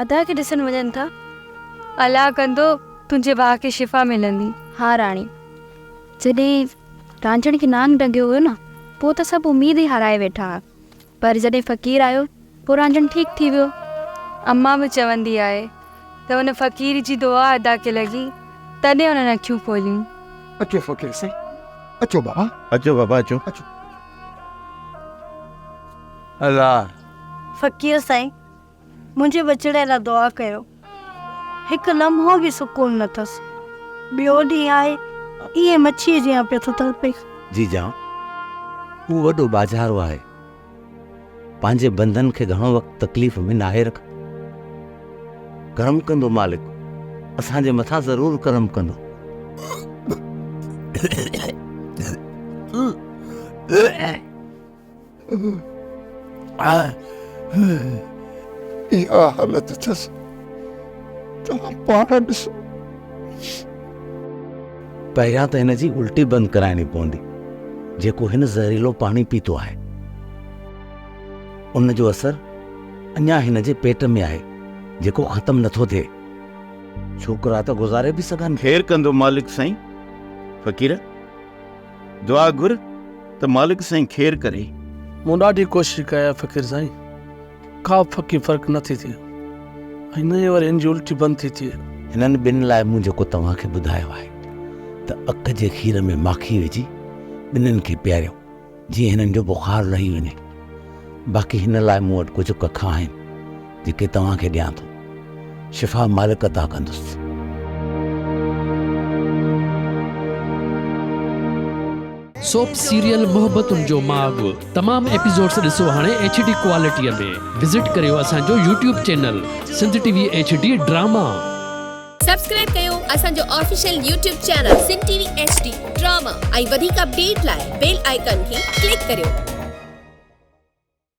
ادا کي ڏسڻ وڃن ٿا. الله ڪندو تنهنجي ڀاء کي شفا ملندي. ها راڻي، جڏهن رانجهڻ کي نانگ ڏنگيو هيو نه، پوء ته سڀ اميد ئي هارائي ويٺا ها، پر جڏهن فقير آيو، پوء رانجهڻ ٺيڪ ٿي ويو. امان به چوندي آهي ته ان فقير جي دعا ادا کي لڳي، تڏهن انهن اکيون کوليون. اچو فقير سائين، اچو بابا. اچو بابا اچو. اچو. الله. فقير سائين، منهنجي ٻچڙي لاء دعا ڪيو. هڪ لمحو به سڪون نه اٿس. ٻيو ڏينهن آهي ائين مڇيء جيان پيو ٿو تڙپي. جيجان، هو وڏو ٻاجهارو آهي. پنهنجي بندن کي گهڻو وقت تڪليف ۾ ناهي رکندو. ڪرم ڪندو مالڪ، اسان جي مٿان ضرور ڪرم ڪندو. اها حالت اٿس، توهان پاڻ ڏسو. پهريان ته هن جي الٽي بند ڪرائڻي پوندي، جيڪو هن زهريلو پاڻي پيتو آهي. ان جو اثر اڃا هن جي پيٽ ۾ آهي، جيڪو ختم نٿو ٿئي. ڇوڪرا ته گذاري به سگهن. خير ڪندو مالڪ سائين. فقير! دعا گهر ته مالڪ سائين خير ڪري. مون ڏاڍي ڪوشش ڪئي آهي فقير سائين، ڪا به ڦڪي فرق نه ٿي ٿئي ۽ نه ئي وري هن جي الٽي بند ٿي ٿئي. هنن ٻن لاء مون جيڪو توهان کي ٻڌايو آهي ته اک جي کير ۾ ماکي وجهي ٻنهين کي پياريو جيئن هنن جو بخار لهي وڃي. باقي هن لاء مون وٽ ڪجهه ڪک آهن جيڪي توهان کي ڏيان ٿو. شفا مالڪ عطا ڪندس. سوپ سيريل محبتن جو ماڳ تمام ايپيسوڊس ڏسو هاڻي ايڇ ڊي ڪوالٽي ۾ وزٽ ڪريو اسان جو YouTube channel Sindh T V H D drama. Subscribe ڪيو اسان جو official YouTube channel Sindh T V H D drama ۽ وڌيڪ اپڊيٽ لاء بيل آئيڪان کي ڪلڪ ڪريو.